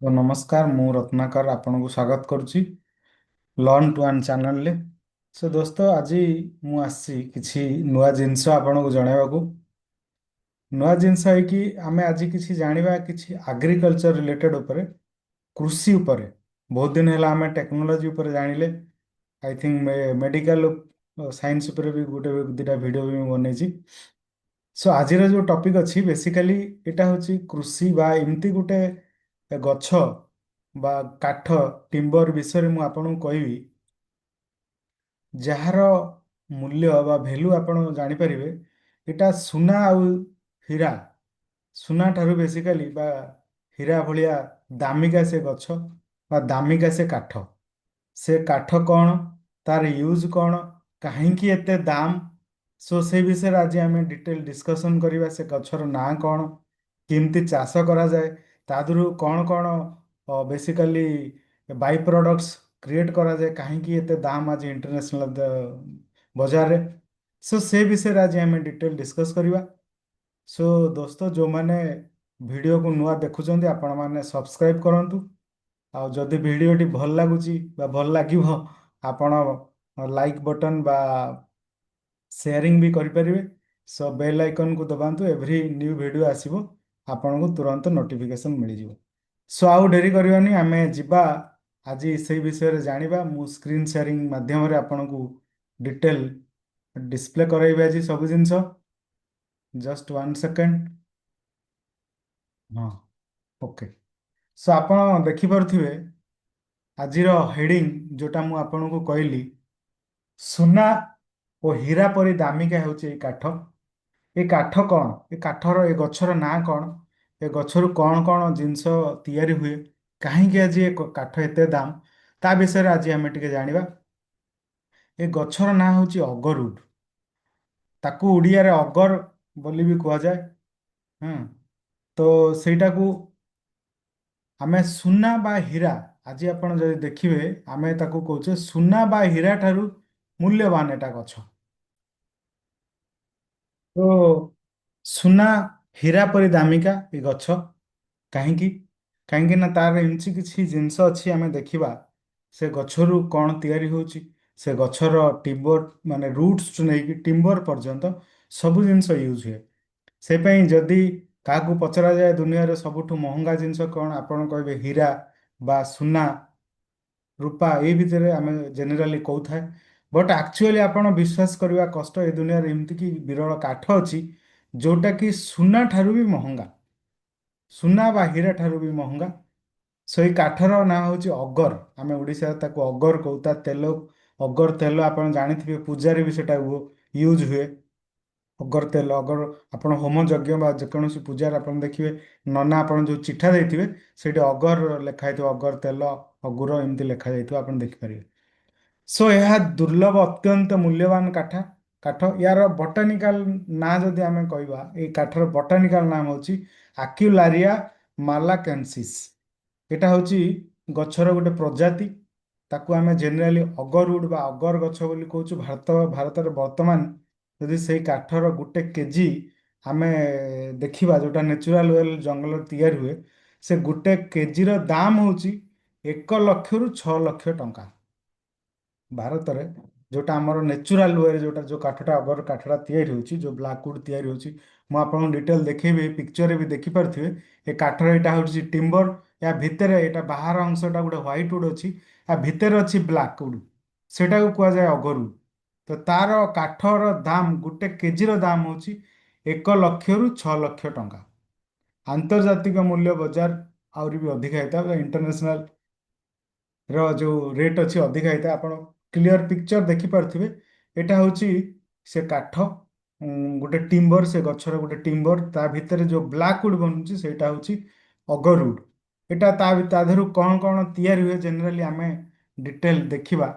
ନମସ୍କାର, ମୁଁ ରତ୍ନାକର ଆପଣଙ୍କୁ ସ୍ୱାଗତ କରୁଛି ଲର୍ନ ଟୁ ୱାନ୍ ଚ୍ୟାନେଲରେ। ସୋ ଦୋସ୍ତ, ଆଜି ମୁଁ ଆସିଛି କିଛି ନୂଆ ଜିନିଷ ଆପଣଙ୍କୁ ଜଣାଇବାକୁ। ନୂଆ ଜିନିଷ ହେଇକି ଆମେ ଆଜି କିଛି ଜାଣିବା କିଛି ଆଗ୍ରିକଲଚର ରିଲେଟେଡ୍ ଉପରେ, କୃଷି ଉପରେ। ବହୁତ ଦିନ ହେଲା ଆମେ ଟେକ୍ନୋଲୋଜି ଉପରେ ଜାଣିଲେ। I think medical science ଉପରେ ବି ଗୋଟେ ଦୁଇଟା ଭିଡ଼ିଓ ବି ମୁଁ ବନେଇଛି। ସୋ ଆଜିର ଯେଉଁ ଟପିକ୍ ଅଛି, ବେସିକାଲି ଏଇଟା ହେଉଛି କୃଷି ବା ଏମିତି ଗୋଟେ ଗଛ ବା କାଠ, ଟିମ୍ବର ବିଷୟରେ ମୁଁ ଆପଣଙ୍କୁ କହିବି, ଯାହାର ମୂଲ୍ୟ ବା ଭ୍ୟାଲୁ ଆପଣ ଜାଣିପାରିବେ। ଏଇଟା ସୁନା ଆଉ ହୀରା, ସୁନା ଠାରୁ ବେସିକାଲି ବା ହୀରା ଭଳିଆ ଦାମିକା ସେ ଗଛ ବା ଦାମିକା ସେ କାଠ। ସେ କାଠ କ'ଣ, ତାର ୟୁଜ୍ କ'ଣ, କାହିଁକି ଏତେ ଦାମ, ସୋ ସେଇ ବିଷୟରେ ଆଜି ଆମେ ଡିଟେଲ ଡିସ୍କସନ୍ କରିବା। ସେ ଗଛର ନାଁ କ'ଣ, କେମିତି ଚାଷ କରାଯାଏ, ତା ଦେହରୁ କ'ଣ କ'ଣ ବେସିକାଲି ବାଇ ପ୍ରଡକ୍ଟସ୍ କ୍ରିଏଟ୍ କରାଯାଏ, କାହିଁକି ଏତେ ଦାମ ଆଜି ଇଣ୍ଟରନ୍ୟାସନାଲ ବଜାରରେ, ସୋ ସେ ବିଷୟରେ ଆଜି ଆମେ ଡିଟେଲ ଡିସ୍କସ୍ କରିବା। ସୋ ଦୋସ୍ତ, ଯେଉଁମାନେ ଭିଡ଼ିଓକୁ ନୂଆ ଦେଖୁଛନ୍ତି, ଆପଣମାନେ ସବସ୍କ୍ରାଇବ୍ କରନ୍ତୁ। ଆଉ ଯଦି ଭିଡ଼ିଓଟି ଭଲ ଲାଗୁଛି ବା ଭଲ ଲାଗିବ, ଆପଣ ଲାଇକ୍ ବଟନ୍ ବା ସେୟାରିଂ ବି କରିପାରିବେ। ସୋ ବେଲ୍ ଆଇକନ୍କୁ ଦବାନ୍ତୁ, ଏଭ୍ରି ନ୍ୟୁ ଭିଡ଼ିଓ ଆସିବ, ଆପଣଙ୍କୁ ତୁରନ୍ତ ନୋଟିଫିକେସନ୍ ମିଳିଯିବ। ସୋ ଆଉ ଡେରି କରିବାନି, ଆମେ ଯିବା, ଆଜି ସେଇ ବିଷୟରେ ଜାଣିବା। ମୁଁ ସ୍କ୍ରିନ୍ ସେୟାରିଂ ମାଧ୍ୟମରେ ଆପଣଙ୍କୁ ଡିଟେଲ ଡିସପ୍ଲେ କରାଇବି ଆଜି ସବୁ ଜିନିଷ। Just one second. ହଁ, ଓକେ। ସୋ ଆପଣ ଦେଖିପାରୁଥିବେ ଆଜିର ହେଡିଂ, ଯୋଉଟା ମୁଁ ଆପଣଙ୍କୁ କହିଲି, ସୁନା ଓ ହୀରା ପରି ଦାମିକା ହେଉଛି ଏଇ କାଠ। ଏ କାଠ କ'ଣ, ଏ କାଠର, ଏ ଗଛର ନାଁ କ'ଣ, ଏ ଗଛରୁ କ'ଣ କ'ଣ ଜିନିଷ ତିଆରି ହୁଏ, କାହିଁକି ଆଜି ଏ କାଠ ଏତେ ଦାମ, ତା ବିଷୟରେ ଆଜି ଆମେ ଟିକେ ଜାଣିବା। ଏ ଗଛର ନାଁ ହେଉଛି ଅଗରଉଡ୍। ତାକୁ ଓଡ଼ିଆରେ ଅଗର ବୋଲି ବି କୁହାଯାଏ। ତ ସେଇଟାକୁ ଆମେ ସୁନା ବା ହୀରା, ଆଜି ଆପଣ ଯଦି ଦେଖିବେ, ଆମେ ତାକୁ କହୁଛେ ସୁନା ବା ହୀରା ଠାରୁ ମୂଲ୍ୟବାନ ଏଟା ଗଛ। ତ ସୁନା ହୀରା ପରି ଦାମିକା ଏ ଗଛ କାହିଁକି? କାହିଁକି ନା ତାର ଏମିତି କିଛି ଜିନିଷ ଅଛି। ଆମେ ଦେଖିବା ସେ ଗଛରୁ କ'ଣ ତିଆରି ହେଉଛି। ସେ ଗଛର ଟିମ୍ବର, ମାନେ ରୁଟ୍ସ ନେଇକି ଟିମ୍ବର ପର୍ଯ୍ୟନ୍ତ ସବୁ ଜିନିଷ ୟୁଜ୍ ହୁଏ। ସେ ପାଇଁ ଯଦି କାହାକୁ ପଚରାଯାଏ, ଦୁନିଆରେ ସବୁଠୁ ମହଙ୍ଗା ଜିନିଷ କ'ଣ, ଆପଣ କହିବେ ହୀରା ବା ସୁନା, ରୂପା, ଏଇ ଭିତରେ ଆମେ ଜେନେରାଲି କହୁଥାଏ। ବଟ୍ ଆକ୍ଚୁଆଲି ଆପଣ ବିଶ୍ୱାସ କରିବା କଷ୍ଟ, ଏ ଦୁନିଆରେ ଏମିତି କି ବିରଳ କାଠ ଅଛି ଯୋଉଟା କି ସୁନା ଠାରୁ ବି ମହଙ୍ଗା, ସୁନା ବା ହୀରା ଠାରୁ ବି ମହଙ୍ଗା। ସେଇ କାଠର ନାଁ ହେଉଛି ଅଗର। ଆମେ ଓଡ଼ିଶାରେ ତାକୁ ଅଗର କହୁ। ତା ତେଲ, ଅଗର ତେଲ ଆପଣ ଜାଣିଥିବେ, ପୂଜାରେ ବି ସେଟା ୟୁଜ୍ ହୁଏ। ଅଗର ତେଲ, ଅଗର ଆପଣ ହୋମ ଯଜ୍ଞ ବା ଯେକୌଣସି ପୂଜାରେ ଆପଣ ଦେଖିବେ, ନନା ଆପଣ ଯୋଉ ଚିଠା ଦେଇଥିବେ, ସେଇଠି ଅଗର ଲେଖା ହେଇଥିବ, ଅଗର ତେଲ, ଅଗୁର ଏମିତି ଲେଖା ଯାଇଥିବ, ଆପଣ ଦେଖିପାରିବେ। ସୋ ଏହା ଦୁର୍ଲଭ, ଅତ୍ୟନ୍ତ ମୂଲ୍ୟବାନ କାଠ। ୟାର ବଟାନିକାଲ ନାଁ ଯଦି ଆମେ କହିବା, ଏଇ କାଠର ବଟାନିକାଲ ନାମ ହେଉଛି ଆକ୍ୟୁଲାରିଆ ମାଲାକେନ୍ସିସ୍। ଏଇଟା ହେଉଛି ଗଛର ଗୋଟେ ପ୍ରଜାତି। ତାକୁ ଆମେ ଜେନେରାଲି ଅଗରଉଡ୍ ବା ଅଗର ଗଛ ବୋଲି କହୁଛୁ। ଭାରତରେ ବର୍ତ୍ତମାନ ଯଦି ସେଇ କାଠର 1 କେଜି ଆମେ ଦେଖିବା, ଯୋଉଟା ନ୍ୟାଚୁରାଲ ୱେରେ ଜଙ୍ଗଲରେ ତିଆରି ହୁଏ, ସେ 1 କେଜିର ଦାମ ହେଉଛି 1 ଲକ୍ଷରୁ 6 ଲକ୍ଷ ଟଙ୍କା। ଭାରତରେ ଯୋଉଟା ଆମର ନ୍ୟାଚୁରାଲ ୱେରେ ଯୋଉ କାଠଟା, ଅଗର କାଠଟା ତିଆରି ହେଉଛି, ଯୋଉ ବ୍ଲାକ୍ ଉଡ୍ ତିଆରି ହେଉଛି, ମୁଁ ଆପଣଙ୍କୁ ଡିଟେଲ ଦେଖେଇବି, ପିକ୍ଚରରେ ବି ଦେଖିପାରୁଥିବେ। ଏ କାଠର ଏଇଟା ହେଉଛି ଟିମ୍ବର। ୟା ଭିତରେ ଏଇଟା ବାହାର ଅଂଶଟା ଗୋଟେ ହ୍ୱାଇଟ୍ ଉଡ୍ ଅଛି, ୟା ଭିତରେ ଅଛି ବ୍ଲାକ୍ ଉଡ୍, ସେଇଟାକୁ କୁହାଯାଏ ଅଗରୁଡ୍। ତ ତାର କାଠର ଦାମ, 1 କେଜିର ଦାମ ହେଉଛି 1 ଲକ୍ଷରୁ 6 ଲକ୍ଷ ଟଙ୍କା। ଆନ୍ତର୍ଜାତିକ ମୂଲ୍ୟ ବଜାର ଆହୁରି ବି ଅଧିକା ହେଇଥାଏ। ଇଣ୍ଟରନ୍ୟାସନାଲ ର ଯୋଉ ରେଟ୍ ଅଛି, ଅଧିକା ହେଇଥାଏ। ଆପଣ କ୍ଲିଅର ପିକ୍ଚର ଦେଖିପାରୁଥିବେ, ଏଇଟା ହେଉଛି ସେ କାଠ, ଗୋଟେ ଟିମ୍ବର, ସେ ଗଛର ଗୋଟେ ଟିମ୍ବର। ତା ଭିତରେ ଯୋଉ ବ୍ଲାକ୍ ଉଡ୍ ବନୁଛି, ସେଇଟା ହେଉଛି ଅଗରଉଡ୍। ଏଇଟା ତା ଦେହରୁ କ'ଣ କ'ଣ ତିଆରି ହୁଏ, ଜେନେରାଲି ଆମେ ଡିଟେଲ ଦେଖିବା।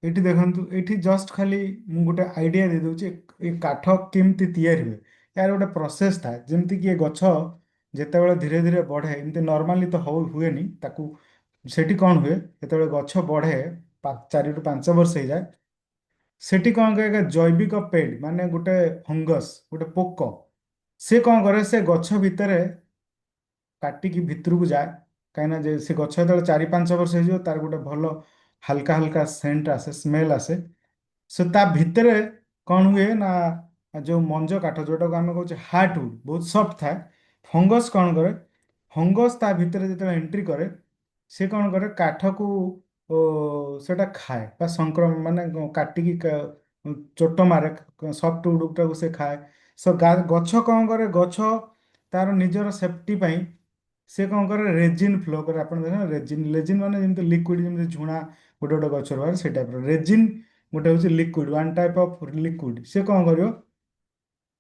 ଏଇଠି ଦେଖନ୍ତୁ, ଏଇଠି ଜଷ୍ଟ ଖାଲି ମୁଁ ଗୋଟେ ଆଇଡିଆ ଦେଇ ଦଉଛି ଏ କାଠ କେମିତି ତିଆରି ହୁଏ। ଏହାର ଗୋଟେ ପ୍ରୋସେସ ଥାଏ। ଯେମିତିକି ଏ ଗଛ ଯେତେବେଳେ ଧୀରେ ଧୀରେ ବଢ଼େ, ଏମିତି ନର୍ମାଲି ତ ହଉ ହୁଏନି ତାକୁ। ସେଠି କ'ଣ ହୁଏ, ଯେତେବେଳେ ଗଛ ବଢ଼େ, 4ରୁ 5 ବର୍ଷ ହେଇଯାଏ, ସେଠି କ'ଣ କରେ, ଜୈବିକ ପେଡ୍, ମାନେ ଗୋଟେ ଫଙ୍ଗସ୍, ଗୋଟେ ପୋକ, ସେ କ'ଣ କରେ, ସେ ଗଛ ଭିତରେ କାଟିକି ଭିତରକୁ ଯାଏ। କାହିଁକିନା ଯେ ସେ ଗଛ ଯେତେବେଳେ 4-5 ବର୍ଷ ହେଇଯିବ, ତାର ଗୋଟେ ଭଲ ହାଲକା ହାଲକା ସେଣ୍ଟ ଆସେ, ସ୍ମେଲ୍ ଆସେ। ସେ ତା ଭିତରେ କ'ଣ ହୁଏ ନା, ଯୋଉ ମଞ୍ଜ କାଠ, ଯୋଉଟାକୁ ଆମେ କହୁଛେ ହାର୍ଡ ଉଡ୍, ବହୁତ ସଫ୍ଟ ଥାଏ। ଫଙ୍ଗସ୍ କ'ଣ କରେ? ଫଙ୍ଗସ୍ ତା ଭିତରେ ଯେତେବେଳେ ଏଣ୍ଟ୍ରି କରେ, ସେ କ'ଣ କରେ? କାଠକୁ ସେଟା ଖାଏ ବା ସଂକ୍ରମଣ ମାନେ କାଟିକି ଚୋଟ ମାରେ, ସଫ୍ଟ ଉଡ୍ଟାକୁ ସେ ଖାଏ। ସୋ ଗଛ କ'ଣ କରେ? ଗଛ ତାର ନିଜର ସେଫ୍ଟି ପାଇଁ ସେ କ'ଣ କରେ? ରେଜିନ୍ ଫ୍ଲୋ କରେ। ଆପଣ ଦେଖ, ରେଜିନ୍, ରେଜିନ୍ ମାନେ ଯେମିତି ଲିକ୍ୱିଡ, ଯେମିତି ଝୁଣା ଗୋଟେ ଗୋଟେ ଗଛରୁ ବାହାରେ, ସେଇ ଟାଇପ୍ର ରେଜିନ୍ ଗୋଟେ ହେଉଛି liquid, one type of liquid. ସେ କ'ଣ କରିବ?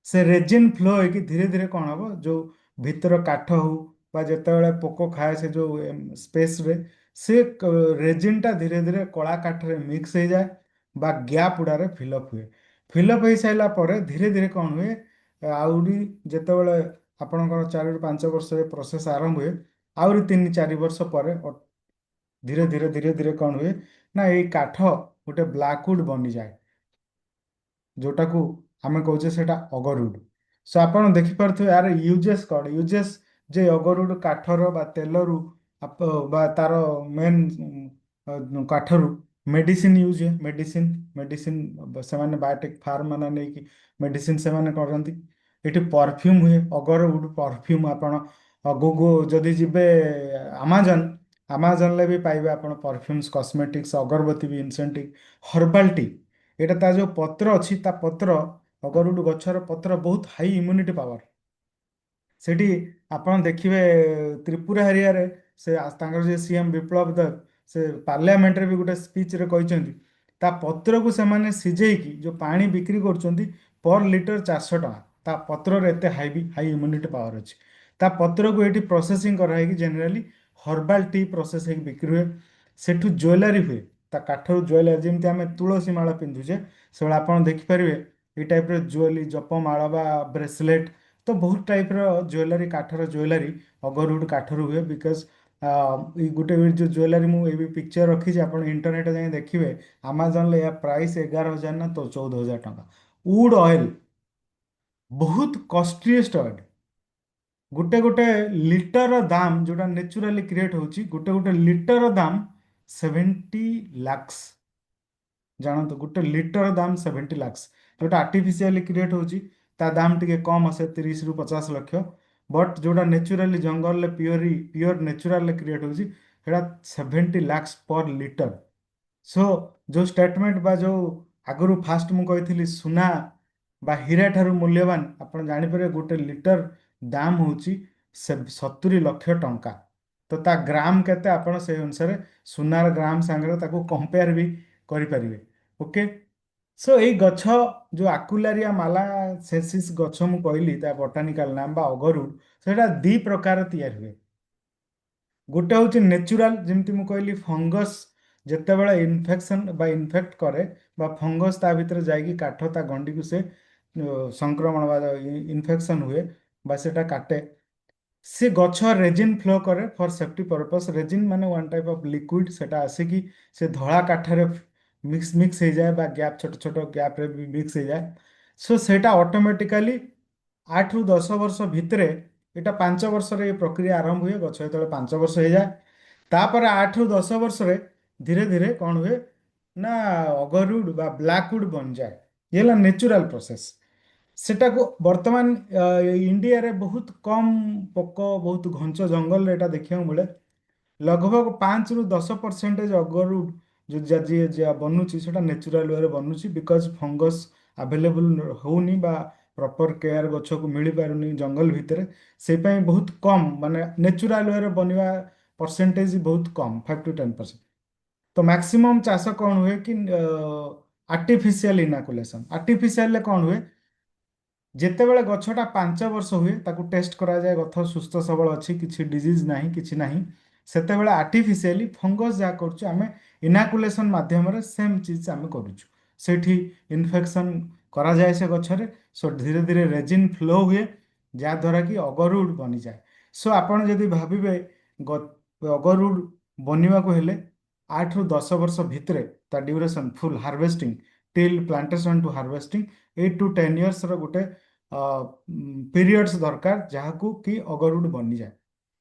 ସେ ରେଜିନ୍ ଫ୍ଲୋ ହେଇକି ଧୀରେ ଧୀରେ କ'ଣ ହବ, ଯୋଉ ଭିତର କାଠ ହଉ ବା ଯେତେବେଳେ ପୋକ ଖାଏ, ସେ ଯୋଉ ସ୍ପେସରେ ସେ ରେଜିନ୍ଟା ଧୀରେ ଧୀରେ କଳା କାଠରେ ମିକ୍ସ ହେଇଯାଏ ବା ଗ୍ୟାପ୍ ଗୁଡ଼ାରେ ଫିଲଅପ୍ ହୁଏ। ଫିଲଅପ୍ ହେଇସାରିଲା ପରେ ଧୀରେ ଧୀରେ କ'ଣ ହୁଏ? ଆହୁରି ଯେତେବେଳେ ଆପଣଙ୍କର 4ରୁ 5 ବର୍ଷରେ ପ୍ରୋସେସ୍ ଆରମ୍ଭ ହୁଏ, ଆହୁରି 3-4 ବର୍ଷ ପରେ ଧୀରେ ଧୀରେ ଧୀରେ ଧୀରେ କ'ଣ ହୁଏ ନା, ଏଇ କାଠ ଗୋଟେ ବ୍ଲାକ୍ ଉଡ୍ ବନିଯାଏ, ଯୋଉଟାକୁ ଆମେ କହୁଛେ ସେଇଟା ଅଗରଉଡ୍। ସୋ ଆପଣ ଦେଖିପାରୁଥିବେ ଏହାର ୟୁଜେସ୍ କ'ଣ। ୟୁଜେସ୍ ଯେ ଅଗରଉଡ୍ କାଠର ବା ତେଲରୁ ବା ତାର ମେନ୍ କାଠରୁ ମେଡିସିନ ୟୁଜ୍ ହୁଏ। ମେଡିସିନ ମେଡିସିନ ସେମାନେ ବାୟୋଟେକ୍ ଫାର୍ମ ମାନେ ନେଇକି ମେଡିସିନ ସେମାନେ କରନ୍ତି। ଏଠି ପରଫ୍ୟୁମ୍ ହୁଏ, ଅଗରଉଡ୍ ପରଫ୍ୟୁମ୍। ଆପଣ ଗୁଗଲ ଯଦି ଯିବେ, ଆମାଜନରେ ବି ପାଇବେ ଆପଣ ପରଫ୍ୟୁମ୍ସ, କସ୍ମେଟିକ୍ସ, ଅଗରବତୀ ବି, ଇନସେଣ୍ଟିଭ, ହର୍ବାଲ ଟି। ଏଇଟା ତା ଯୋଉ ପତ୍ର ଅଛି, ତା ପତ୍ର, ଅଗରଉଡ୍ ଗଛର ପତ୍ର ବହୁତ ହାଇ ଇମ୍ୟୁନିଟି ପାୱାର। ସେଠି ଆପଣ ଦେଖିବେ ତ୍ରିପୁରା ଏରିଆରେ ସେ ତାଙ୍କର ଯେ ସିଏମ୍ ବିପ୍ଳବ ଦେବ, ସେ ପାର୍ଲାମେଣ୍ଟରେ ବି ଗୋଟେ ସ୍ପିଚରେ କହିଛନ୍ତି, ତା ପତ୍ରକୁ ସେମାନେ ସିଝେଇକି ଯୋଉ ପାଣି ବିକ୍ରି କରୁଛନ୍ତି, ପର ଲିଟର 400 ଟଙ୍କା। ତା ପତ୍ରରେ ଏତେ ହାଇ ଇମ୍ୟୁନିଟି ପାୱାର ଅଛି। ତା ପତ୍ରକୁ ଏଠି ପ୍ରୋସେସିଂ କରାହେଇକି ଜେନେରାଲି ହର୍ବାଲ ଟି ପ୍ରୋସେସ ହେଇକି ବିକ୍ରି ହୁଏ। ସେଠୁ ଜୁଏଲାରୀ ହୁଏ, ତା କାଠରୁ ଜୁଏଲାରୀ। ଯେମିତି ଆମେ ତୁଳସୀ ମାଳ ପିନ୍ଧୁଛେ, ସେଭଳି ଆପଣ ଦେଖିପାରିବେ ଏଇ ଟାଇପ୍ର ଜୁଏଲାରୀ, ଜପମାଳ ବା ବ୍ରେସଲେଟ୍। ତ ବହୁତ ଟାଇପ୍ର ଜୁଏଲାରୀ, କାଠର ଜୁଏଲାରୀ ଅଗରଉଡ୍ କାଠରୁ ହୁଏ। Because ଏଇ ଗୋଟେ ଯୋଉ ଜୁଏଲାରୀ ମୁଁ ଏବେ ପିକ୍ଚର ରଖିଛି, ଆପଣ ଇଣ୍ଟରନେଟ୍ରେ ଯାଇ ଦେଖିବେ, ଆମାଜନରେ ଏହା ପ୍ରାଇସ୍ 11,000 ନା ତ 14,000 ଟଙ୍କା। ଉଡ୍ ଅଏଲ୍ ବହୁତ କଷ୍ଟଲିଏଷ୍ଟ ଅଏଲ୍। ଗୋଟେ ଗୋଟେ ଲିଟର ଦାମ, ଯୋଉଟା ନେଚୁରାଲି କ୍ରିଏଟ୍ ହଉଛି, ଗୋଟେ ଗୋଟେ ଲିଟର ଦାମ 70 ଲାକ୍ସ। ଜାଣନ୍ତୁ, ଗୋଟେ ଲିଟର ଦାମ 70 ଲାକ୍ସ। ଯୋଉଟା ଆର୍ଟିଫିସିଆଲି କ୍ରିଏଟ୍ ହଉଛି, ତା ଦାମ ଟିକେ କମ୍ ଆସେ, 30ରୁ 50 ଲକ୍ଷ। ବଟ୍ ଯୋଉଟା ନେଚୁରାଲି ଜଙ୍ଗଲରେ ପିଓର ନେଚୁରାଲରେ କ୍ରିଏଟ୍ ହଉଛି, ସେଇଟା 70 ଲାକ୍ସ ପର ଲିଟର। ସୋ ଯୋଉ ଷ୍ଟେଟମେଣ୍ଟ ବା ଯୋଉ ଆଗରୁ ଫାଷ୍ଟ ମୁଁ କହିଥିଲି, ସୁନା ବା ହୀରା ଠାରୁ ମୂଲ୍ୟବାନ, ଆପଣ ଜାଣିପାରିବେ ଗୋଟେ ଲିଟର ଦାମ ହଉଛି 70 ଲକ୍ଷ ଟଙ୍କା। ତ ତା ଗ୍ରାମ କେତେ, ଆପଣ ସେଇ ଅନୁସାରେ ସୁନାର ଗ୍ରାମ ସାଙ୍ଗରେ ତାକୁ କମ୍ପେୟାର ବି କରିପାରିବେ। ଓକେ, ସୋ ଏଇ ଗଛ ଯୋଉ ଆକୁଲାରିଆ ମାଲାସେନ୍ସିସ୍ ଗଛ ମୁଁ କହିଲି, ତା ବଟାନିକାଲ ନାମ ବା ଅଗରୁଡ, ସେଇଟା ଦି ପ୍ରକାର ତିଆରି ହୁଏ। ଗୋଟେ ହଉଛି ନେଚୁରାଲ, ଯେମିତି ମୁଁ କହିଲି, ଫଙ୍ଗସ୍ ଯେତେବେଳେ ଇନଫେକ୍ସନ ବା ଇନଫେକ୍ଟ କରେ ବା ଫଙ୍ଗସ୍ ତା ଭିତରେ ଯାଇକି କାଠ ତା ଗଣ୍ଡିକୁ ସେ ସଂକ୍ରମଣ ବା ଇନଫେକ୍ସନ ହୁଏ ବା ସେଟା କାଟେ, ସେ ଗଛ ରେଜିନ୍ ଫ୍ଲୋ କରେ ଫର୍ ସେଫ୍ଟି ପର୍ପସ୍। ରେଜିନ୍ ମାନେ ୱାନ୍ ଟାଇପ୍ ଅଫ୍ ଲିକ୍ୱିଡ। ସେଟା ଆସିକି ସେ ଧଳା କାଠରେ ମିକ୍ସ ମିକ୍ସ ହେଇଯାଏ ବା ଗ୍ୟାପ୍, ଛୋଟ ଛୋଟ ଗ୍ୟାପ୍ରେ ବି ମିକ୍ସ ହେଇଯାଏ। ସୋ ସେଇଟା ଅଟୋମେଟିକାଲି 8ରୁ 10 ବର୍ଷ ଭିତରେ, ଏଇଟା 5 ବର୍ଷରେ ଏ ପ୍ରକ୍ରିୟା ଆରମ୍ଭ ହୁଏ, ଗଛ ଯେତେବେଳେ 5 ବର୍ଷ ହେଇଯାଏ। ତାପରେ 8ରୁ 10 ବର୍ଷରେ ଧୀରେ ଧୀରେ କ'ଣ ହୁଏ ନା, ଅଗରଉଡ୍ ବା ବ୍ଲାକ୍ ଉଡ୍ ବନିଯାଏ। ଇଏ ହେଲା ନେଚୁରାଲ ପ୍ରୋସେସ୍। ସେଟାକୁ ବର୍ତ୍ତମାନ ଇଣ୍ଡିଆରେ ବହୁତ କମ୍ ପୋକ, ବହୁତ ଘଞ୍ଚ ଜଙ୍ଗଲରେ ଏଇଟା ଦେଖିବାକୁ ମିଳେ। ଲଗଭଗ 5ରୁ 10% ଅଗରଉଡ୍ ଯୋଉ ଯିଏ ଯିଏ ବନୁଛି, ସେଟା ନେଚୁରାଲ ୱେରେ ବନୁଛି, because fungus available ହଉନି ବା ପ୍ରପର କେୟାର ଗଛକୁ ମିଳିପାରୁନି ଜଙ୍ଗଲ ଭିତରେ। ସେଇ ପାଇଁ ବହୁତ କମ୍, ମାନେ ନେଚୁରାଲ ୱେରେ ବନିବା ପରସେଣ୍ଟେଜ ବହୁତ କମ୍, 5 ଟୁ 10%। ତ ମ୍ୟାକ୍ସିମମ୍ ଚାଷ କ'ଣ ହୁଏ କି ଆର୍ଟିଫିସିଆଲ ଇନାକୁଲେସନ। ଆର୍ଟିଫିସିଆଲରେ କ'ଣ ହୁଏ? ଯେତେବେଳେ ଗଛଟା 5 ବର୍ଷ ହୁଏ, ତାକୁ ଟେଷ୍ଟ କରାଯାଏ, ଗଛ ସୁସ୍ଥ ସବଳ ଅଛି, କିଛି ଡିଜିଜ୍ ନାହିଁ, କିଛି ନାହିଁ। ସେତେବେଳେ ଆର୍ଟିଫିସିଆଲି ଫଙ୍ଗସ୍ ଯାହା କରୁଛୁ, ଆମେ ଇନାକୁଲେସନ ମାଧ୍ୟମରେ ସେମ୍ ଚିଜ୍ ଆମେ କରୁଛୁ। ସେଇଠି ଇନଫେକ୍ସନ କରାଯାଏ ସେ ଗଛରେ। ସୋ ଧୀରେ ଧୀରେ ରେଜିନ୍ ଫ୍ଲୋ ହୁଏ, ଯାହାଦ୍ୱାରା କି ଅଗରଉଡ୍ ବନିଯାଏ। ସୋ ଆପଣ ଯଦି ଭାବିବେ, ଅଗରଉଡ୍ ବନିବାକୁ ହେଲେ 8ରୁ 10 ବର୍ଷ ଭିତରେ ତା duration, full harvesting till plantation to harvesting, 8 to 10 ଇୟର୍ସର ଗୋଟେ ପିରିୟଡ୍ସ ଦରକାର, ଯାହାକୁ କି ଅଗରଉଡ୍ ବନିଯାଏ।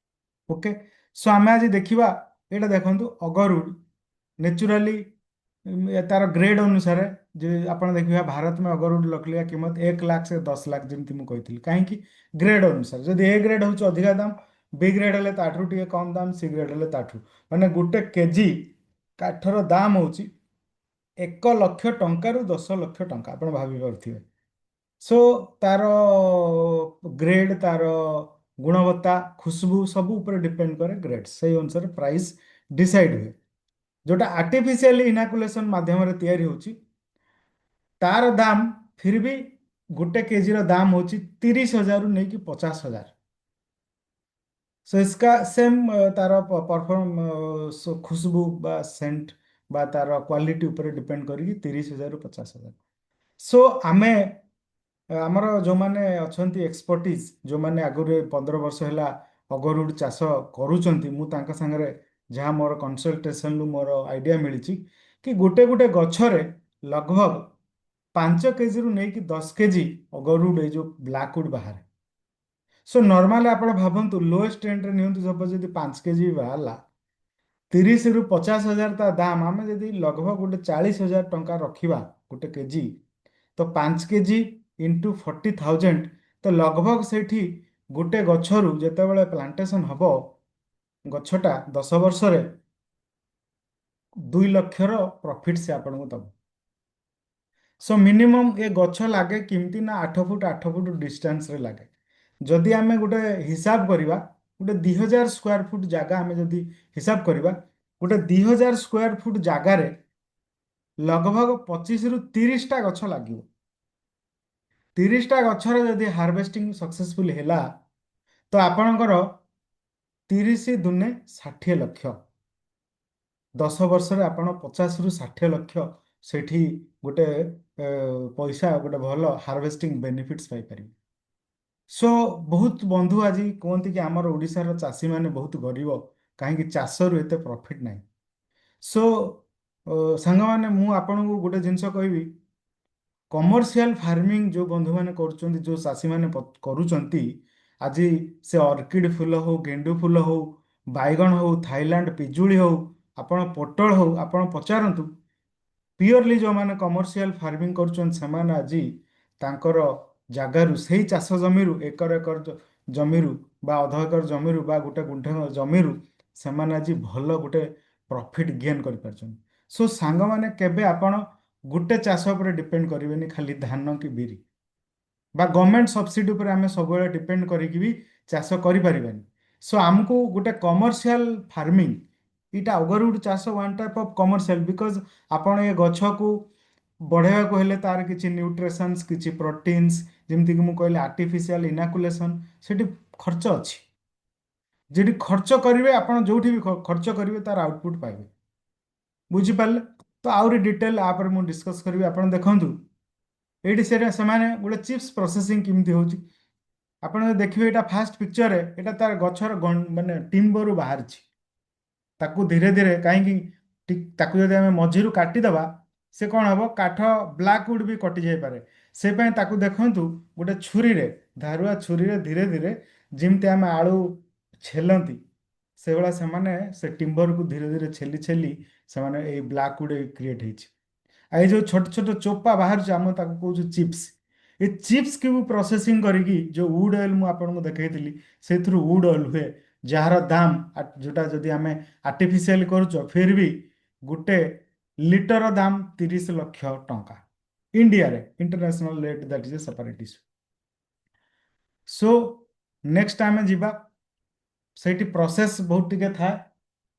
ଓକେ, ସୋ ଆମେ ଆଜି ଦେଖିବା, ଏଇଟା ଦେଖନ୍ତୁ ଅଗରଉଡ୍ ନେଚୁରାଲି ତାର ଗ୍ରେଡ୍ ଅନୁସାରେ ଯେ ଆପଣ ଦେଖିବା, भारत में अगरवुड लकड़ी का कीमत 1 लाख से 10 लाख। ଯେମିତି ମୁଁ କହିଥିଲି, କାହିଁକି ଗ୍ରେଡ୍ ଅନୁସାରେ ଯଦି ଏ ଗ୍ରେଡ୍ ହେଉଛି ଅଧିକା ଦାମ, ବି ଗ୍ରେଡ୍ ହେଲେ ତାଠୁ ଟିକେ କମ୍ ଦାମ, ସି ଗ୍ରେଡ୍ ହେଲେ ତାଠୁ, ମାନେ ଗୋଟେ କେଜି କାଠର ଦାମ ହେଉଛି 1 ଲକ୍ଷ ଟଙ୍କାରୁ 10 ଲକ୍ଷ ଟଙ୍କା, ଆପଣ ଭାବି ପାରୁଥିବେ। ସୋ ତାର ଗ୍ରେଡ୍, ତାର ଗୁଣବତ୍ତା, ଖୁସବୁ ସବୁ ଉପରେ ଡିପେଣ୍ଡ କରେ ଗ୍ରେଡ୍। ସେଇ ଅନୁସାରେ ପ୍ରାଇସ୍ ଡିସାଇଡ୍ ହୁଏ। ଯୋଉଟା ଆର୍ଟିଫିସିଆଲି ଇନାକୁଲେସନ ମାଧ୍ୟମରେ ତିଆରି ହେଉଛି, ତାର ଦାମ फिर भी ଗୋଟେ କେଜିର ଦାମ ହେଉଛି 30 ହଜାରରୁ ନେଇକି 50 ହଜାର। ସୋ इसका ସେମ୍ ତାର ପରଫର୍ମ, ଖୁସବୁ ବା ସେଣ୍ଟ ବା ତାର କ୍ୱାଲିଟି ଉପରେ ଡିପେଣ୍ଡ କରିକି 30 ହଜାରରୁ 50 ହଜାର। ସୋ ଆମେ ଆମର ଯେଉଁମାନେ ଅଛନ୍ତି ଏକ୍ସପର୍ଟିଜ୍, ଯେଉଁମାନେ ଆଗରୁ 15 ବର୍ଷ ହେଲା ଅଗରଉଡ୍ ଚାଷ କରୁଛନ୍ତି, ମୁଁ ତାଙ୍କ ସାଙ୍ଗରେ ଯାହା ମୋର କନସଲଟେସନରୁ ମୋର ଆଇଡ଼ିଆ ମିଳିଛି କି ଗୋଟେ ଗୋଟେ ଗଛରେ लगभग 5 କେଜିରୁ ନେଇକି 10 କେଜି ଅଗରଉଡ୍, ଏଇ ଯେଉଁ ବ୍ଲାକ୍ ଉଡ୍ ବାହାରେ। ସୋ ନର୍ମାଲି ଆପଣ ଭାବନ୍ତୁ, ଲୋଏଷ୍ଟ ରେଣ୍ଟରେ ନିଅନ୍ତୁ, ସପୋଜ ଯଦି 5 କେଜି ବି ବାହାରିଲା, 30ରୁ 50 ହଜାର ତା ଦାମ। ଆମେ ଯଦି लगभग ଗୋଟେ 40 ହଜାର ଟଙ୍କା ରଖିବା ଗୋଟେ କେଜି, ତ 5 କେଜି ଇଣ୍ଟୁ 40,000, ତ लगभग ସେଇଠି ଗୋଟେ ଗଛରୁ ଯେତେବେଳେ ପ୍ଲାଣ୍ଟେସନ ହବ ଗଛଟା, 10 ବର୍ଷରେ 2 ଲକ୍ଷର ପ୍ରଫିଟ୍ ସେ ଆପଣଙ୍କୁ ଦବ। ସୋ ମିନିମମ୍ ଏ ଗଛ ଲାଗେ କେମିତି ନା 8 ଫୁଟ 8 ଫୁଟ ଡିଷ୍ଟାନ୍ସରେ ଲାଗେ। ଯଦି ଆମେ ଗୋଟେ ହିସାବ କରିବା, ଗୋଟେ 2000 ସ୍କୋୟାର ଫୁଟ ଜାଗା ଆମେ ଯଦି ହିସାବ କରିବା, ଗୋଟେ 2000 ସ୍କୋୟାର ଫୁଟ ଜାଗାରେ लगभग 25ରୁ 30ଟା ଗଛ ଲାଗିବ। 30ଟା ଗଛର ଯଦି ହାରଭେଷ୍ଟିଂ ସକ୍ସେସଫୁଲ ହେଲା, ତ ଆପଣଙ୍କର 30 ଦୁନେ 60 ଲକ୍ଷ। 10 ବର୍ଷରେ ଆପଣ 50ରୁ 60 ଲକ୍ଷ ସେଠି ଗୋଟେ ପଇସା, ଗୋଟେ ଭଲ ହାରଭେଷ୍ଟିଂ ବେନିଫିଟ୍ସ ପାଇପାରିବେ। ସୋ ବହୁତ ବନ୍ଧୁ ଆଜି କୁହନ୍ତି କି ଆମର ଓଡ଼ିଶାର ଚାଷୀମାନେ ବହୁତ ଗରିବ, କାହିଁକି ଚାଷରୁ ଏତେ ପ୍ରଫିଟ୍ ନାହିଁ। ସୋ ସାଙ୍ଗମାନେ, ମୁଁ ଆପଣଙ୍କୁ ଗୋଟେ ଜିନିଷ କହିବି, କମର୍ସିଆଲ ଫାର୍ମିଂ ଯେଉଁ ବନ୍ଧୁମାନେ କରୁଛନ୍ତି, ଯେଉଁ ଚାଷୀମାନେ କରୁଛନ୍ତି ଆଜି, ସେ ଅର୍କିଡ ଫୁଲ ହଉ, ଗେଣ୍ଡୁ ଫୁଲ ହଉ, ବାଇଗଣ ହଉ, ଥାଇଲାଣ୍ଡ ପିଜୁଳି ହଉ, ଆପଣ ପୋଟଳ ହଉ, ଆପଣ ପଚାରନ୍ତୁ, ପିଓରଲି ଯେଉଁମାନେ କମର୍ସିଆଲ ଫାର୍ମିଂ କରୁଛନ୍ତି, ସେମାନେ ଆଜି ତାଙ୍କର ଜାଗାରୁ, ସେଇ ଚାଷ ଜମିରୁ, ଏକର ଏକର ଜମିରୁ ବା ଅଧ ଏକର ଜମିରୁ ବା ଗୋଟେ ଗୁଣ୍ଠ ଜମିରୁ ସେମାନେ ଆଜି ଭଲ ଗୋଟେ ପ୍ରଫିଟ୍ ଗେନ୍ କରିପାରୁଛନ୍ତି। ସୋ ସାଙ୍ଗମାନେ, କେବେ ଆପଣ ଗୋଟେ ଚାଷ ଉପରେ ଡିପେଣ୍ଡ କରିବେନି, ଖାଲି ଧାନ କି ବିରି ବା ଗଭର୍ଣ୍ଣମେଣ୍ଟ ସବସିଡି ଉପରେ ଆମେ ସବୁବେଳେ ଡିପେଣ୍ଡ କରିକି ବି ଚାଷ କରିପାରିବାନି। ସୋ ଆମକୁ ଗୋଟେ କମର୍ସିଆଲ ଫାର୍ମିଂ, ଏଇଟା ଅଗରଉଡ୍ ଚାଷ one type of commercial, because ଆପଣ ଏ ଗଛକୁ ବଢ଼େଇବାକୁ ହେଲେ ତାର କିଛି ନ୍ୟୁଟ୍ରିସନ୍ସ, କିଛି ପ୍ରୋଟିନ୍ସ, ଯେମିତିକି ମୁଁ କହିଲି ଆର୍ଟିଫିସିଆଲ ଇନାକୁଲେସନ, ସେଠି ଖର୍ଚ୍ଚ ଅଛି। ଯେଠି ଖର୍ଚ୍ଚ କରିବେ ଆପଣ, ଯୋଉଠି ବି ଖର୍ଚ୍ଚ କରିବେ, ତାର ଆଉଟପୁଟ୍ ପାଇବେ। ବୁଝିପାରିଲେ ତ? ଆହୁରି ଡିଟେଲ ଆପରେ ମୁଁ ଡିସ୍କସ୍ କରିବି। ଆପଣ ଦେଖନ୍ତୁ ଏଇଠି ସେଇଟା ସେମାନେ ଗୋଟେ ଚିପ୍ସ ପ୍ରୋସେସିଂ କେମିତି ହେଉଛି। ଆପଣ ଯଦି ଦେଖିବେ, ଏଇଟା ଫାଷ୍ଟ ପିକ୍ଚରରେ ଏଇଟା ତାର ଗଛର ମାନେ ଟିମ୍ବରରୁ ବାହାରିଛି। ତାକୁ ଧୀରେ ଧୀରେ, କାହିଁକି ତାକୁ ଯଦି ଆମେ ମଝିରୁ କାଟିଦେବା, ସେ କ'ଣ ହବ? କାଠ ବ୍ଲାକ୍ ଉଡ୍ ବି କଟି ଯାଇପାରେ। ସେ ପାଇଁ ତାକୁ ଦେଖନ୍ତୁ, ଗୋଟେ ଛୁରୀରେ, ଧାରୁଆ ଛୁରୀରେ ଧୀରେ ଧୀରେ, ଯେମିତି ଆମେ ଆଳୁ ଛେଲନ୍ତି, ସେଇଭଳିଆ ସେମାନେ ସେ ଟିମ୍ବରକୁ ଧୀରେ ଧୀରେ ଛେଲି ଛେଲି ସେମାନେ ଏଇ ବ୍ଲାକ୍ ଉଡ୍ କ୍ରିଏଟ୍ ହେଇଛି। ଆଉ ଏଇ ଯୋଉ ଛୋଟ ଛୋଟ ଚୋପା ବାହାରୁଛି, ଆମେ ତାକୁ କହୁଛୁ ଚିପ୍ସ। ଏ ଚିପ୍ସକୁ ବି ପ୍ରୋସେସିଂ କରିକି ଯୋଉ ଉଡ୍ ଅଏଲ୍ ମୁଁ ଆପଣଙ୍କୁ ଦେଖେଇଥିଲି, ସେଇଥିରୁ ଉଡ୍ ଅଏଲ୍ ହୁଏ, ଯାହାର ଦାମ ଯୋଉଟା ଯଦି ଆମେ ଆର୍ଟିଫିସିଆଲି କରୁଛ, फिर भी ଗୋଟେ ଲିଟର ଦାମ 30 ଲକ୍ଷ ଟଙ୍କା ଇଣ୍ଡିଆରେ। International rate, that is a separate issue. So next ଆମେ ଯିବା, ସେଇଠି ପ୍ରୋସେସ୍ ବହୁତ ଟିକେ ଥାଏ।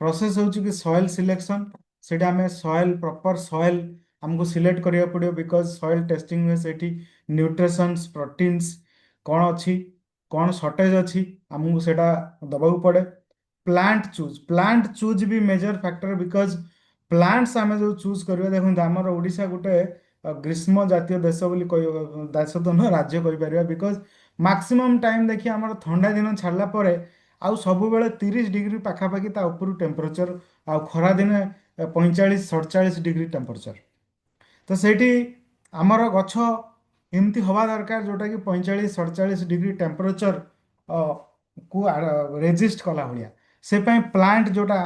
ପ୍ରୋସେସ୍ ହେଉଛି କି ସଏଲ୍ ସିଲେକ୍ସନ୍। ସେଇଟା ଆମେ ସଏଲ୍, ପ୍ରପର ସଏଲ୍ ଆମକୁ ସିଲେକ୍ଟ କରିବାକୁ ପଡ଼ିବ, because soil testing ହୁଏ ସେଇଠି। ନ୍ୟୁଟ୍ରିସନ୍ସ, ପ୍ରୋଟିନ୍ସ କ'ଣ ଅଛି, କ'ଣ ସର୍ଟେଜ୍ ଅଛି, ଆମକୁ ସେଇଟା ଦେବାକୁ ପଡ଼େ। Plant choose, plant choose B major factor, because plants ଆମେ ଯେଉଁ ଚୁଜ୍ କରିବା, ଦେଖନ୍ତୁ, ଆମର ଓଡ଼ିଶା ଗୋଟେ ଗ୍ରୀଷ୍ମ ଜାତୀୟ ଦେଶ ବୋଲି କହିବ, ଦେଶ ତ ନୁହଁ, ରାଜ୍ୟ କହିପାରିବା, because maximum time ଦେଖି ଆମର ଥଣ୍ଡା ଦିନ ଛାଡ଼ିଲା ପରେ ଆଉ ସବୁବେଳେ 30 ଡିଗ୍ରୀ ପାଖାପାଖି ତା ଉପରୁ ଟେମ୍ପରେଚର, ଆଉ ଖରାଦିନେ 45 47 ଡିଗ୍ରୀ ଟେମ୍ପରେଚର। ତ ସେଇଠି ଆମର ଗଛ ଏମିତି ହବା ଦରକାର ଯୋଉଟାକି 45 47 ଡିଗ୍ରୀ ଟେମ୍ପରେଚର କୁ ରେଜିଷ୍ଟ କଲା ଭଳିଆ। ସେ ପାଇଁ ପ୍ଲାଣ୍ଟ ଯେଉଁଟା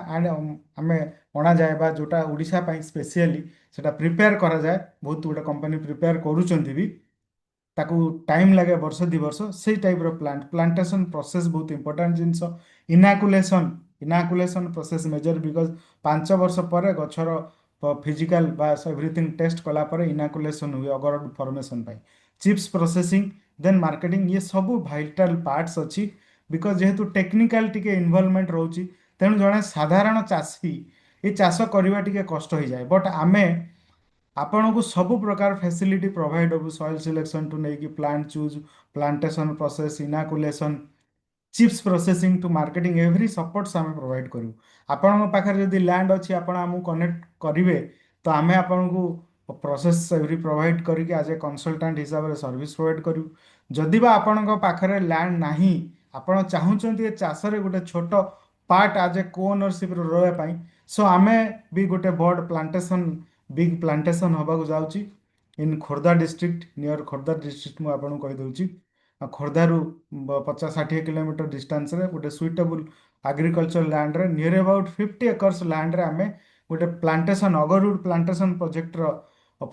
ଆମେ ଅଣାଯାଏ ବା ଯେଉଁଟା ଓଡ଼ିଶା ପାଇଁ ସ୍ପେସିଆଲି ସେଟା ପ୍ରିପେୟାର କରାଯାଏ, ବହୁତ ଗୋଟେ କମ୍ପାନୀ ପ୍ରିପେୟାର କରୁଛନ୍ତି ବି, ତାକୁ ଟାଇମ୍ ଲାଗେ ବର୍ଷ 2 ବର୍ଷ। ସେଇ ଟାଇପ୍ର ପ୍ଲାଣ୍ଟ ପ୍ଲାଣ୍ଟେସନ୍ ପ୍ରୋସେସ୍ ବହୁତ ଇମ୍ପୋର୍ଟାଣ୍ଟ ଜିନିଷ। ଇନୋକୁଲେସନ୍ ପ୍ରୋସେସ୍ ମେଜର, because 5 ବର୍ଷ ପରେ ଗଛର ଫିଜିକାଲ ବା ଏଭ୍ରିଥିଙ୍ଗ ଟେଷ୍ଟ କଲା ପରେ ଇନୋକୁଲେସନ୍ ହୁଏ ଅଗରଉଡ୍ ଫର୍ମେସନ୍ ପାଇଁ। ଚିପ୍ସ ପ୍ରୋସେସିଂ, ଦେନ୍ ମାର୍କେଟିଂ, ଇଏ ସବୁ ଭାଇଟାଲ ପାର୍ଟସ୍ ଅଛି। Because ଯେହେତୁ ଟେକ୍ନିକାଲ ଟିକେ ଇନଭଲଭମେଣ୍ଟ ରହୁଛି, ତେଣୁ ଜଣେ ସାଧାରଣ ଚାଷୀ ଏ ଚାଷ କରିବା ଟିକେ କଷ୍ଟ ହେଇଯାଏ। ବଟ୍ ଆମେ ଆପଣଙ୍କୁ ସବୁ ପ୍ରକାର ଫ୍ୟାସିଲିଟି ପ୍ରୋଭାଇଡ ହବୁ, ସଏଲ ସିଲେକ୍ସନ୍ ଠୁ ନେଇକି plant choose, plantation process, inoculation, chips processing to marketing, every supports ଆମେ ପ୍ରୋଭାଇଡ କରିବୁ। ଆପଣଙ୍କ ପାଖରେ ଯଦି ଲ୍ୟାଣ୍ଡ ଅଛି, ଆପଣ ଆମକୁ କନେକ୍ଟ କରିବେ ତ ଆମେ ଆପଣଙ୍କୁ ପ୍ରୋସେସ୍ ଏଭ୍ରି ପ୍ରୋଭାଇଡ କରିକି ଆଜ୍ ଏ କନସଲଟାଣ୍ଟ ହିସାବରେ ସର୍ଭିସ ପ୍ରୋଭାଇଡ କରିବୁ। ଯଦି ବା ଆପଣଙ୍କ ପାଖରେ ଲ୍ୟାଣ୍ଡ ନାହିଁ, ଆପଣ ଚାହୁଁଛନ୍ତି ଏ ଚାଷରେ ଗୋଟେ ଛୋଟ ପାର୍ଟ ଆଜ୍ ଏ କୋ ଓନରସିପ୍ରେ ରହିବା ପାଇଁ, ସୋ ଆମେ ବି ଗୋଟେ ବଡ଼ ପ୍ଲାଣ୍ଟେସନ୍, ବିଗ୍ ପ୍ଲାଣ୍ଟେସନ୍ ହେବାକୁ ଯାଉଛି in Khordha district, near Khordha district. ମୁଁ ଆପଣଙ୍କୁ କହିଦେଉଛି, ଆଉ ଖୋର୍ଦ୍ଧାରୁ 50-60 କିଲୋମିଟର ଡିଷ୍ଟାନ୍ସରେ ଗୋଟେ ସୁଇଟେବୁଲ୍ ଆଗ୍ରିକଲଚର ଲ୍ୟାଣ୍ଡରେ, ନିୟର ଆବାଉଟ୍ 50 ଏକର୍ସ ଲ୍ୟାଣ୍ଡରେ ଆମେ ଗୋଟେ ପ୍ଲାଣ୍ଟେସନ୍, ଅଗରଉଡ୍ ପ୍ଲାଣ୍ଟେସନ୍ ପ୍ରୋଜେକ୍ଟର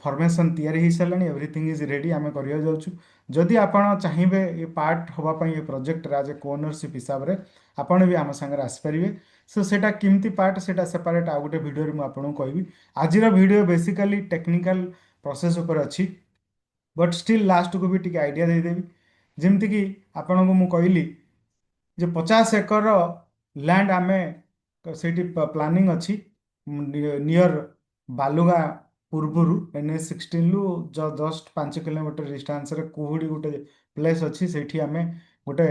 ଫର୍ମେସନ୍ ତିଆରି ହେଇସାରିଲାଣି। Everything is ready, ଆମେ କରିବାକୁ ଯାଉଛୁ। ଯଦି ଆପଣ ଚାହିଁବେ ଏ ପାର୍ଟ ହେବା ପାଇଁ ଏ ପ୍ରୋଜେକ୍ଟରେ ଆଜ୍ ଏ କୋ ଓନରସିପ୍ ହିସାବରେ, ଆପଣ ବି ଆମ ସାଙ୍ଗରେ ଆସିପାରିବେ। ସୋ ସେଇଟା କେମିତି ପାର୍ଟ, ସେଇଟା ସେପାରେଟ୍ ଆଉ ଗୋଟେ ଭିଡ଼ିଓରେ ମୁଁ ଆପଣଙ୍କୁ କହିବି। ଆଜିର ଭିଡ଼ିଓ ବେସିକାଲି ଟେକ୍ନିକାଲ ପ୍ରୋସେସ୍ ଉପରେ ଅଛି, ବଟ୍ ଷ୍ଟିଲ୍ ଲାଷ୍ଟକୁ ବି ଟିକେ ଆଇଡ଼ିଆ ଦେଇଦେବି। ଯେମିତିକି ଆପଣଙ୍କୁ ମୁଁ କହିଲି ଯେ 50 ଏକର ଲ୍ୟାଣ୍ଡ ଆମେ ସେଇଠି ପ୍ଲାନିଂ ଅଛି, ନିୟର ବାଲୁଗାଁ ପୂର୍ବରୁ, NH 16ରୁ ଜଷ୍ଟ 5 କିଲୋମିଟର ଡିଷ୍ଟାନ୍ସରେ କୁହୁଡ଼ି ଗୋଟେ ପ୍ଲେସ୍ ଅଛି। ସେଇଠି ଆମେ ଗୋଟେ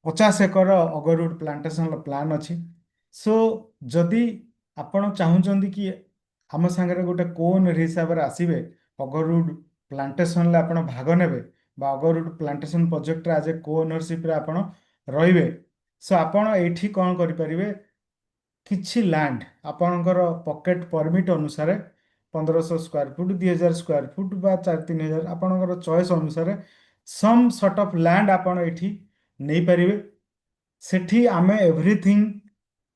50 ଏକର ଅଗରଉଡ୍ ପ୍ଲାଣ୍ଟେସନର ପ୍ଲାନ୍ ଅଛି। ସୋ ଯଦି ଆପଣ ଚାହୁଁଛନ୍ତି କି ଆମ ସାଙ୍ଗରେ ଗୋଟେ କୋ ଓନର ହିସାବରେ ଆସିବେ, ଅଗରଉଡ୍ ପ୍ଲାଣ୍ଟେସନରେ ଆପଣ ଭାଗ ନେବେ ବା ଅଗରଉଡ୍ ପ୍ଲାଣ୍ଟେସନ ପ୍ରୋଜେକ୍ଟରେ ଆଜ୍ ଏ କୋ ଓନରସିପ୍ରେ ଆପଣ ରହିବେ, ସୋ ଆପଣ ଏଇଠି କ'ଣ କରିପାରିବେ? କିଛି ଲ୍ୟାଣ୍ଡ ଆପଣଙ୍କର ପକେଟ ପରମିଟ୍ ଅନୁସାରେ 1500 ସ୍କୋୟାର ଫୁଟ, 2000 ସ୍କୋୟାର ଫୁଟ ବା 4000-3000, ଆପଣଙ୍କର ଚଏସ୍ ଅନୁସାରେ ସମ୍ ସର୍ଟ ଅଫ୍ ଲ୍ୟାଣ୍ଡ ଆପଣ ଏଇଠି ନେଇପାରିବେ। ସେଠି ଆମେ ଏଭ୍ରିଥିଙ୍ଗ,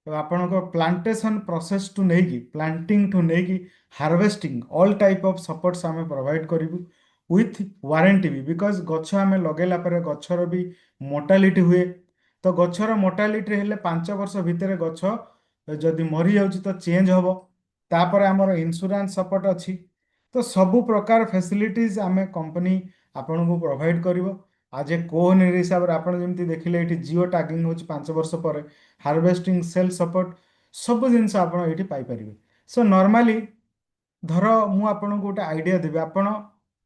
ଆପଣଙ୍କ ପ୍ଲାଣ୍ଟେସନ ପ୍ରୋସେସ୍ ଠୁ ନେଇକି, ପ୍ଲାଣ୍ଟିଂ ଠୁ ନେଇକି harvesting, all type of supports ଆମେ ପ୍ରୋଭାଇଡ କରିବୁ ୱିଥ୍ ୱାରେଣ୍ଟି ବି। Because ଗଛ ଆମେ ଲଗେଇଲା ପରେ ଗଛର ବି ମୋର୍ଟାଲିଟି ହୁଏ। ତ ଗଛର ମୋର୍ଟାଲିଟି ହେଲେ 5 ବର୍ଷ ଭିତରେ ଗଛ ଯଦି ମରିଯାଉଛି ତ ଚେଞ୍ଜ ହବ। ତାପରେ ଆମର ଇନ୍ସୁରାନ୍ସ ସପୋର୍ଟ ଅଛି। ତ ସବୁ ପ୍ରକାର ଫ୍ୟାସିଲିଟିଜ୍ ଆମେ କମ୍ପାନୀ ଆପଣଙ୍କୁ ପ୍ରୋଭାଇଡ କରିବ ଆଜ୍ ଏ କୋ ଓନର ହିସାବରେ। ଆପଣ ଯେମିତି ଦେଖିଲେ, ଏଇଠି ଜିଓ ଟ୍ୟାଗିଂ ହେଉଛି, 5 ବର୍ଷ ପରେ ହାର୍ଭେଷ୍ଟିଂ, ସେଲ୍ ସପୋର୍ଟ, ସବୁ ଜିନିଷ ଆପଣ ଏଇଠି ପାଇପାରିବେ। ସୋ ନର୍ମାଲି ଧର ମୁଁ ଆପଣଙ୍କୁ ଗୋଟେ ଆଇଡ଼ିଆ ଦେବି। ଆପଣ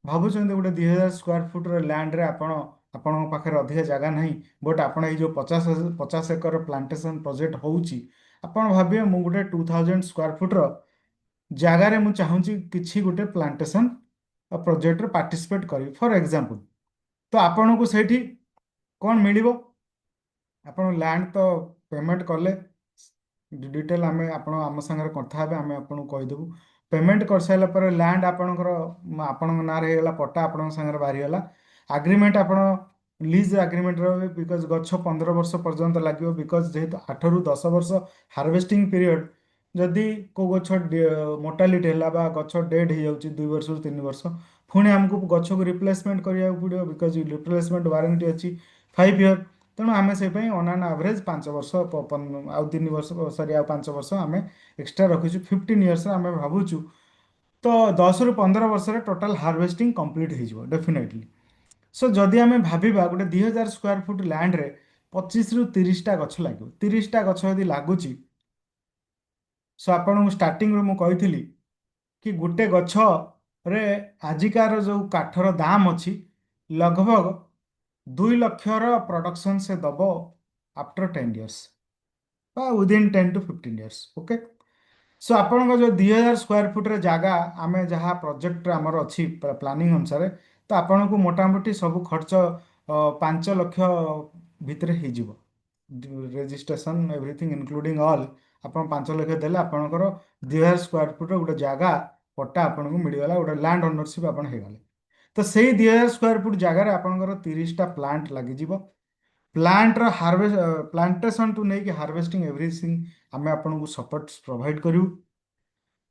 ଭାବୁଛନ୍ତି ଗୋଟେ 2000 ସ୍କୋୟାର ଫୁଟର ଲ୍ୟାଣ୍ଡରେ ଆପଣ, ଆପଣଙ୍କ ପାଖରେ ଅଧିକା ଜାଗା ନାହିଁ, ବଟ୍ ଆପଣ ଏଇ ଯେଉଁ 50 ଏକର ପ୍ଲାଣ୍ଟେସନ ପ୍ରୋଜେକ୍ଟ ହେଉଛି, ଆପଣ ଭାବିବେ ମୁଁ ଗୋଟେ 2000 ସ୍କୋୟାର ଫୁଟର ଜାଗାରେ ମୁଁ ଚାହୁଁଛି କିଛି ଗୋଟେ ପ୍ଲାଣ୍ଟେସନ ପ୍ରୋଜେକ୍ଟରେ ପାର୍ଟିସିପେଟ୍ କରିବି, ଫର୍ ଏକ୍ଜାମ୍ପଲ୍। ତ ଆପଣଙ୍କୁ ସେଇଠି କ'ଣ ମିଳିବ? ଆପଣ ଲ୍ୟାଣ୍ଡ ତ ପେମେଣ୍ଟ କଲେ, ଡିଟେଲ ଆମେ, ଆପଣ ଆମ ସାଙ୍ଗରେ କଥା ହେବେ, ଆମେ ଆପଣଙ୍କୁ କହିଦେବୁ। ପେମେଣ୍ଟ କରିସାରିଲା ପରେ ଲ୍ୟାଣ୍ଡ ଆପଣଙ୍କର, ଆପଣଙ୍କ ନାଁରେ ହେଇଗଲା, ପଟ୍ଟା ଆପଣଙ୍କ ସାଙ୍ଗରେ ବାହାରିଗଲା, ଆଗ୍ରିମେଣ୍ଟ ଆପଣ ଲିଜ୍ ଆଗ୍ରିମେଣ୍ଟ ରହିବେ। Because ଗଛ 15 ବର୍ଷ ପର୍ଯ୍ୟନ୍ତ ଲାଗିବ, because ଯେହେତୁ 8ରୁ 10 ବର୍ଷ ହାର୍ଭେଷ୍ଟିଂ ପିରିୟଡ଼, ଯଦି କେଉଁ ଗଛ ମୋର୍ଟାଲିଟି ହେଲା ବା ଗଛ ଡେଡ୍ ହେଇଯାଉଛି 2 ବର୍ଷରୁ 3 ବର୍ଷ, ପୁଣି ଆମକୁ ଗଛକୁ ରିପ୍ଲେସମେଣ୍ଟ କରିବାକୁ ପଡ଼ିବ, because replacement warranty ଅଛି 5 ଇୟର। ତେଣୁ ଆମେ ସେଇ ପାଇଁ ଅନ୍ ଆନ୍ ଆଭରେଜ 5 ବର୍ଷ ଆଉ 3 ବର୍ଷ, ସରି, ଆଉ 5 ବର୍ଷ ଆମେ ଏକ୍ସଟ୍ରା ରଖିଛୁ। 15 ଇୟର୍ସରେ ଆମେ ଭାବୁଛୁ ତ 10ରୁ 15 ବର୍ଷରେ ଟୋଟାଲ ହାର୍ଭେଷ୍ଟିଂ କମ୍ପ୍ଲିଟ୍ ହେଇଯିବ ଡେଫିନେଟଲି। ସୋ ଯଦି ଆମେ ଭାବିବା, ଗୋଟେ 2000 ସ୍କୋୟାର ଫୁଟ ଲ୍ୟାଣ୍ଡରେ 25ରୁ 30ଟା ଗଛ ଲାଗିବ। 30ଟା ଗଛ ଯଦି ଲାଗୁଛି, ସୋ ଆପଣଙ୍କୁ ଷ୍ଟାର୍ଟିଂରୁ ମୁଁ କହିଥିଲି କି ଗୋଟେ ଗଛରେ ଆଜିକାର ଯୋଉ କାଠର ଦାମ ଅଛି, ଲଗଭଗ 2 ଲକ୍ଷର ପ୍ରଡକ୍ସନ୍ ସେ ଦବ ଆଫ୍ଟର 10 ଇୟର୍ସ ବା within 10 to 15 years, okay? So ଆପଣଙ୍କ ଯୋଉ 2000 ସ୍କୋୟାର ଫୁଟର ଜାଗା, ଆମେ ଯାହା ପ୍ରୋଜେକ୍ଟରେ ଆମର ଅଛି ପ୍ଲାନିଂ ଅନୁସାରେ, ତ ଆପଣଙ୍କୁ ମୋଟାମୋଟି ସବୁ ଖର୍ଚ୍ଚ 5 ଲକ୍ଷ ଭିତରେ ହେଇଯିବ। ରେଜିଷ୍ଟ୍ରେସନ, ଏଭ୍ରିଥିଙ୍ଗ ଇନକ୍ଲୁଡ଼ିଂ ଅଲ୍, ଆପଣ 5 ଲକ୍ଷ ଦେଲେ ଆପଣଙ୍କର 2000 ସ୍କୋୟାର ଫୁଟର ଗୋଟେ ଜାଗା ପଟ୍ଟା ଆପଣଙ୍କୁ ମିଳିଗଲା, ଗୋଟେ ଲ୍ୟାଣ୍ଡ ଓନରସିପ୍ ଆପଣ ହେଇଗଲେ। ତ ସେଇ 2000 ସ୍କୋୟାର ଫୁଟ ଜାଗାରେ ଆପଣଙ୍କର 30ଟା ପ୍ଲାଣ୍ଟ ଲାଗିଯିବ। ପ୍ଲାଣ୍ଟର ପ୍ଲାଣ୍ଟେସନ୍ ଟୁ ନେଇକି ହାର୍ଭେଷ୍ଟିଂ ଏଭ୍ରିଥିଙ୍ଗ ଆମେ ଆପଣଙ୍କୁ ସପୋର୍ଟ ପ୍ରୋଭାଇଡ଼ କରିବୁ।